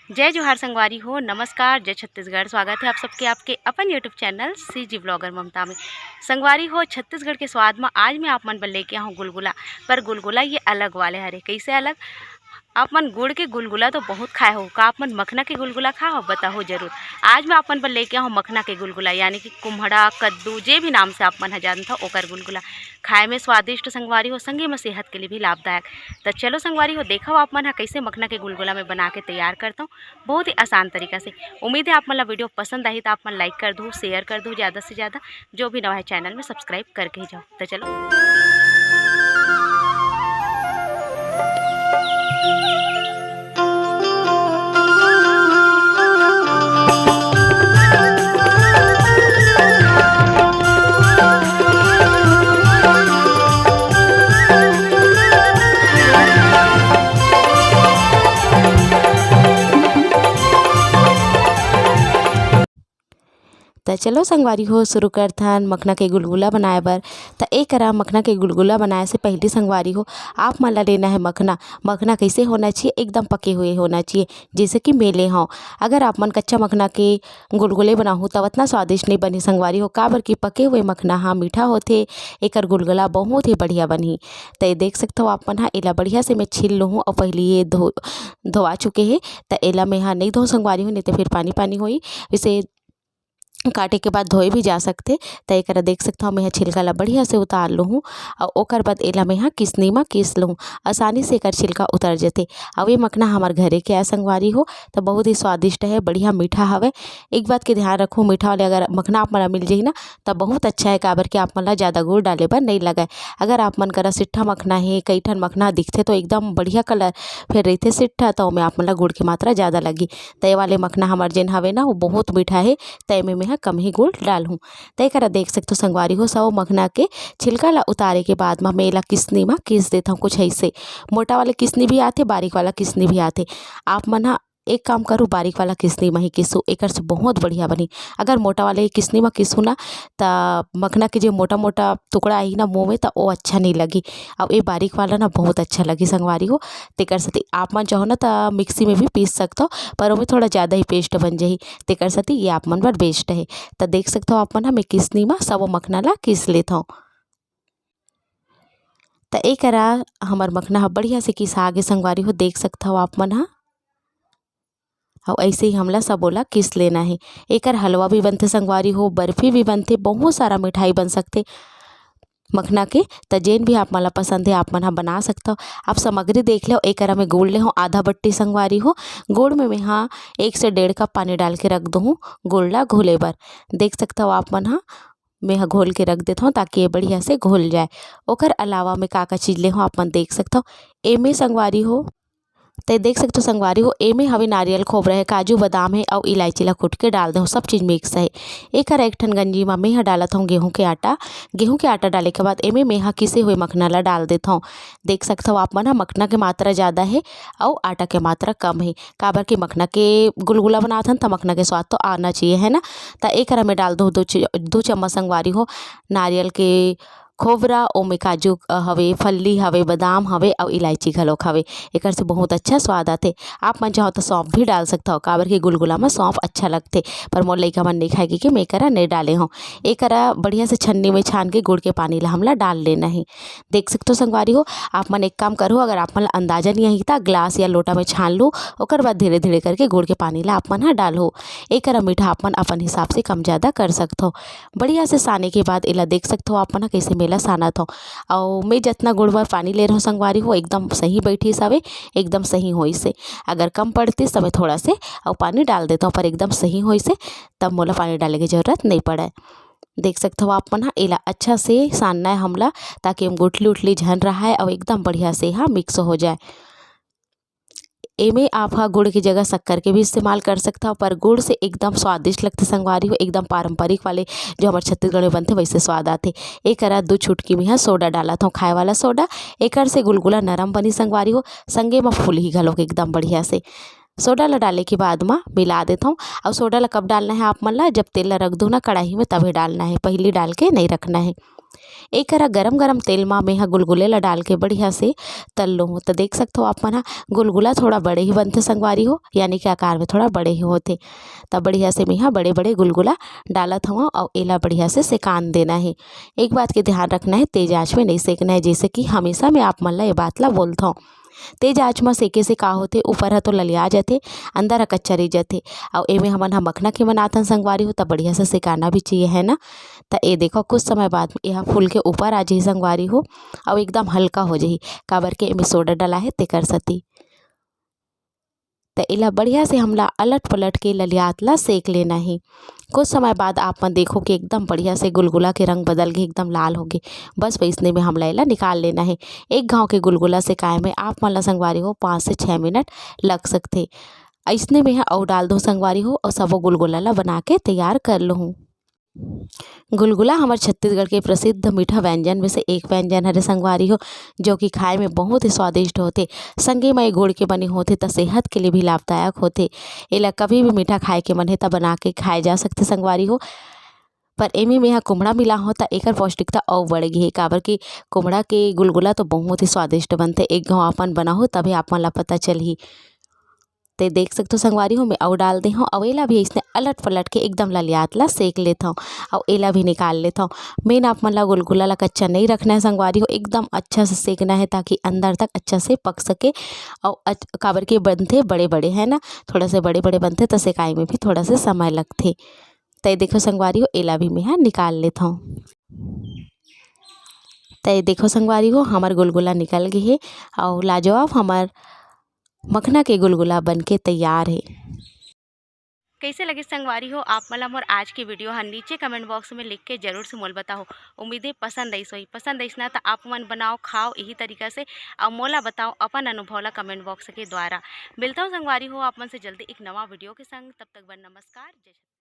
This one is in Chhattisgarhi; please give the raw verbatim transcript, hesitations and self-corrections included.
जय जोहार संगवारी हो, नमस्कार, जय छत्तीसगढ़। स्वागत है आप सबके आपके अपन YouTube चैनल सीजी ब्लॉगर ममता में। संगवारी हो, छत्तीसगढ़ के स्वाद में आज मैं आप मन बर लेके आहूँ गुलगुला। पर गुलगुला ये अलग वाले हरे। कैसे अलग? आप मन गुड़ के गुलगुला तो बहुत खाए हो, का आप मन मखना के गुलगुला खाए हो? बताओ जरूर। आज मैं आप मन बर लेके आहूँ मखना के गुलगुला, यानी कि कुम्हड़ा, कद्दू, जे भी नाम से आप मन ह जानत हो, ओकर गुलगुला। खाए में स्वादिष्ट संगवारी हो, संगे में सेहत के लिए भी लाभदायक। त चलो संगवारी हो, देखो आप मन ह कैसे मखना के गुलगुला में बना के तैयार करता हूँ, बहुत ही आसान तरीका से। उम्मीद है आप मन ला वीडियो पसंद आही, त आप मन लाइक कर दो, शेयर कर दो ज़्यादा से ज़्यादा। जो भी नवा है चैनल में, सब्सक्राइब करके ही जाओ। त चलो। त चलो संगवारी हो, शुरू करथन मखना के गुलगुला बनाए बर। त ए करा मखना के गुलगुला बनाए से पहिली संगवारी हो, आप मन ला लेना है मखना। मखना कैसे होना चाहिए? एकदम पके हुए होना चाहिए, जैसे कि मैं ले हौं। अगर आप मन कच्चा मखना के गुलगुले बनाहू, तब अतना स्वादिष्ट नहीं बनही संगवारी हो, काबर कि पके हुए मखना ह मीठा होथे, एकर गुलगुला बहुत ही बढ़िया बनही। त ये देख सकथव आप मन ह, एला बढ़िया से मैं छील लूहूँ अउ पहिली ये धो-, धोवा चुके हे। त एला मैं ह नहीं धो संगवारी हो, नहीं त फिर पानी पानी होही। इसे काटे के बाद धोए भी जा सकथे। त एकरा देख सकथव, मैं ह छिलका ला बढ़िया से उतार लूहूँ अउ ओकर बाद एला मैं ह किसनी म किस लूहूँ। आसानी से एकर छिलका उतर जथे। अउ ये मखना हमर घरे के आय संगवारी हो, त बहुत ही स्वादिष्ट हे, बढ़िया मीठा हवे। एक बात के ध्यान रखहू, मीठा वाले अगर मखना आप मन ला मिल जही ना, त बहुत अच्छा हे, काबर कि आप मन ला ज़्यादा गुड़ डाले बर नइ लगय। अगर आप मन करा सिट्ठा मखना हे, कई ठन मखना दिखथे तो एकदम बढ़िया कलर फेर रहिथे सिट्ठा, त ओमे आप मन ला गुड़ के मात्रा ज़्यादा लगही। त ये वाले मखना हमर जेन हवे ना, वो बहुत मीठा हे, त एमे मेंहा कम ही गुड़ डालहूँ। त एकरा देख सकथो संगवारी हो, सब मखना के छिलका ला उतारे के बाद म मैं एला किसनी म किस देथव कुछ ऐसे। मोटा वाले किसनी भी आथे, बारीक वाला किसनी भी आथे। आप मन ह एक काम करू, बारीक वाला किसनी म ही किसू, एकर से बहुत बढ़िया बनही। अगर मोटा वाले किसनी म किसू ना, त मखना के जे मोटा मोटा टुकड़ा आही ना मुँह में, त वो अच्छा नहीं लगी। अउ ये बारीक वाला ना बहुत अच्छा लगी संगवारी हो। तेकर सेती आप मन चाहो ना, त मिक्सी में भी पीस सकथव, पर ओमे थोड़ा ज़्यादा ही पेस्ट बन जही। तेकर सेती ये आप मन बर बेस्ट हे। त देख सकथव आप मन ह, मैं किसनी म सबो मखना ला किस लेथव। त ए करा हमर मखना ह बढ़िया से किसा गे संगवारी हो, देख सकथव आप मन ह। अउ ऐसे ही हमला सबो ला किस लेना हे। एकर हलवा भी बनथे संगवारी हो, बर्फी भी बनथे, बहुत सारा मिठाई बन सकथे मखना के। त जेन भी आप मन ला पसंद हे, आप मन ह बना सकथव। आप सामग्री देख लेव, एकरा में गुड़ ले हो आधा बट्टी संगवारी हो। गुड़ में मैं हा एक से डेढ़ कप पानी डाल के रख दूहूँ गुड़ ला घुले बर। देख सकथव आप मन ह, मैं ह घोल के रख देथव ताकि ये बढ़िया से घुल जाए। ओकर अलावा मैं का का चीज ले हो, आप मन देख सकथव। एमे संगवारी हो, ते देख सकथव संगवारी हो, एमे हवे नारियल, खोबरा हे, काजू, बादाम हे अउ इलायची ला कूट के डाल देहूँ, सब चीज मिक्स हे। एकर एक ठन गंजी म मैं ह डालत हूँ गेहूं के आटा। गेहूं के आटा डाले के बाद एमे मैं ह किसे हुए मखना ला डाल देथव। देख सकथव आप मन ह, मखना के मात्रा ज़्यादा हे अउ आटा के मात्रा कम हे, काबर कि मखना के गुलगुला बनाथन त मखना के स्वाद तो आना चाहिए, है ना। त एकरा में डाल दो दो ची-, दो चम्मच संगवारी हो नारियल के खोबरा, ओमे काजू, अ, हवे, फल्ली हवे, बादाम हवे अउ इलायची घलोक हवे। एकर से बहुत अच्छा स्वाद आथे। आप मन चाहो त सौंफ भी डाल सकथव, काबर कि गुलगुला म सौंफ अच्छा लगथे, पर मोर लइका मन नइ खाए कहिके मैं एकरा नइ डाले हव। एकरा बढ़िया से छन्नी में छान के गुड़ के पानी ला हमला डाल लेना हे। देख सकथव संगवारी हो, आप मन एक काम करहू, अगर आप मन ला अंदाजा नइ आही त ग्लास या लोटा में छान लू, ओकर बाद धीरे-धीरे करके गुड़ के पानी ला आप मन ह डालहू। एकरा मीठा आप मन अपन हिसाब से कम ज़्यादा कर सकथव। बढ़िया से साने के बाद एला देख सकथव आप मन ह, कइसे मैं एला सानत हव। अउ मैं जतना गुड़ बर पानी ले रहव संगवारी हो, एकदम सही बैठिस हवे, एकदम सही होइस हे। अगर कम पड़तिस त मैं थोड़ा से अउ पानी डाल देथव, पर एकदम सही होइस हे, तब मोला पानी डाले के जरूरत नइ पड़य। देख सकथव आप मन ह, एला अच्छा से सानना हे हमला, ताकि एम गुठली उठली झन रहाय अउ एकदम बढ़िया से एहा मिक्स हो जाए। एमे आप ह गुड़ के जगह शक्कर के भी इस्तेमाल कर सकथव, पर गुड़ से एकदम स्वादिष्ट लगथे संगवारी हो, एकदम पारंपरिक वाले जो हमर छत्तीसगढ़ में बनथे वैसे स्वाद आथे। एकरा दू छुटकी में ह सोडा डालत हव, खाए वाला सोडा। एकर से गुलगुला नरम बनी संगवारी हो, संगे म फूलही घलोक एकदम बढ़िया से। सोडा ला डाले के बाद म मिला देथव। अउ सोडा ला कब डालना हे आप मन ला? जब तेल ला रख दो ना कढ़ाई में, तभे डालना हे, पहिली डाल के नइ रखना हे। एक करा गरम गरम तेल मा मेंहा गुलगुले ला डाल के बढ़िया से तल लूँ। तो देख सकथो आप मन हा, गुलगुला थोड़ा बड़े ही बनथे संगवारी हो, यानी कि आकार में थोड़ा बड़े ही होथे। तब बढ़िया से मेंहा बड़े बड़े गुलगुला डालत हवं अउ एला बढ़िया से सेकान देना हे। एक बात के ध्यान रखना हे, तेज आंच में नहीं सेकना हे, जैसे कि हमेशा मैं आप मन ला ये बात ला बोलथौं। तेज आंच म सेके से का होथे, ऊपर ह तो ललिया जथे, अंदर ह कच्चा रह जथे। अउ एमे हमन ह मखना के बनाथन संगवारी हो, त बढ़िया से सेकाना भी चाहिए, है ना। त ए देखो, कुछ समय बाद एहा फूल के ऊपर आ जाही संगवारी हो, अउ एकदम हल्का हो जाही, काबर के एमे सोडा डला हे तेकर सेती। त एला बढ़िया से हमला अलट पलट के ललियात ला सेक लेना हे। कुछ समय बाद आप मन देखो कि एकदम बढ़िया से गुलगुला के रंग बदल के एकदम लाल हो गे। बस वैसने में हमला एला निकाल लेना हे। एक घाव के गुलगुला सेकाए में आप मन ला संगवारी हो पाँच से छः मिनट लग सकथे। अइसने में ह अउ डाल दो संगवारी हो, अउ सबो गुलगुला ला बना के तैयार कर लूँ। गुलगुला हमर छत्तीसगढ़ के प्रसिद्ध मीठा व्यंजन में से एक व्यंजन हरे संगवारी हो, जो कि खाए में बहुत ही स्वादिष्ट होथे। संगे म ए गुड़ के बने होथे, त सेहत के लिए भी लाभदायक होथे। एला कभी भी मीठा खाए के मन हे, त बना के खाए जा सकथे संगवारी हो। पर एमे मेंहा कुम्हड़ा मिला हो, त एकर पौष्टिकता अउ बढ़ गे हे, काबर कि कुम्हड़ा के गुलगुला तो बहुत ही स्वादिष्ट बनथे। एक घाव अपन बनाहू, तभे आप मन ला पता चलही। ते देख सकथो संगवारी हो, मैं अउ डाल दे हूँ। अउ एला भी इसने अलट पलट के एकदम ललियात ला सेक लेथौं, अउ एला भी निकाल लेथौं। मेन आप मन ला गुलगुला ला कच्चा नहीं रखना है संगवारी हो, एकदम अच्छा से सेकना है, ताकि अंदर तक अच्छा से पक सके। अउ अच-, काबर के बनथे बड़े बड़े, है ना, थोड़ा से बड़े बड़े बनथे, त सेकाई में भी थोड़ा से समय लगथे। त ये देखो संगवारी हो, एला भी मेंहा निकाल लेथौं। त ये देखो संगवारी हो, हमर गुलगुला निकल गे हे, अउ लाजवाब हमर मखना के गुलगुला बन के तैयार हे। कैसे लगे संगवारी हो आप मन ला मोर आज के वीडियो ह? नीचे कमेंट बॉक्स में लिख के जरूर से मोल बताओ। उम्मीद है पसंद आइस होही। पसंद आइस ना, त आप मन बनाओ, खाओ यही तरीका से, अउ मोला बताओ अपन अनुभव ला कमेंट बॉक्स के द्वारा। मिलता हूँ संगवारी हो आप मन से जल्दी एक नवा वीडियो के संग। तब तक बर नमस्कार, जय श्री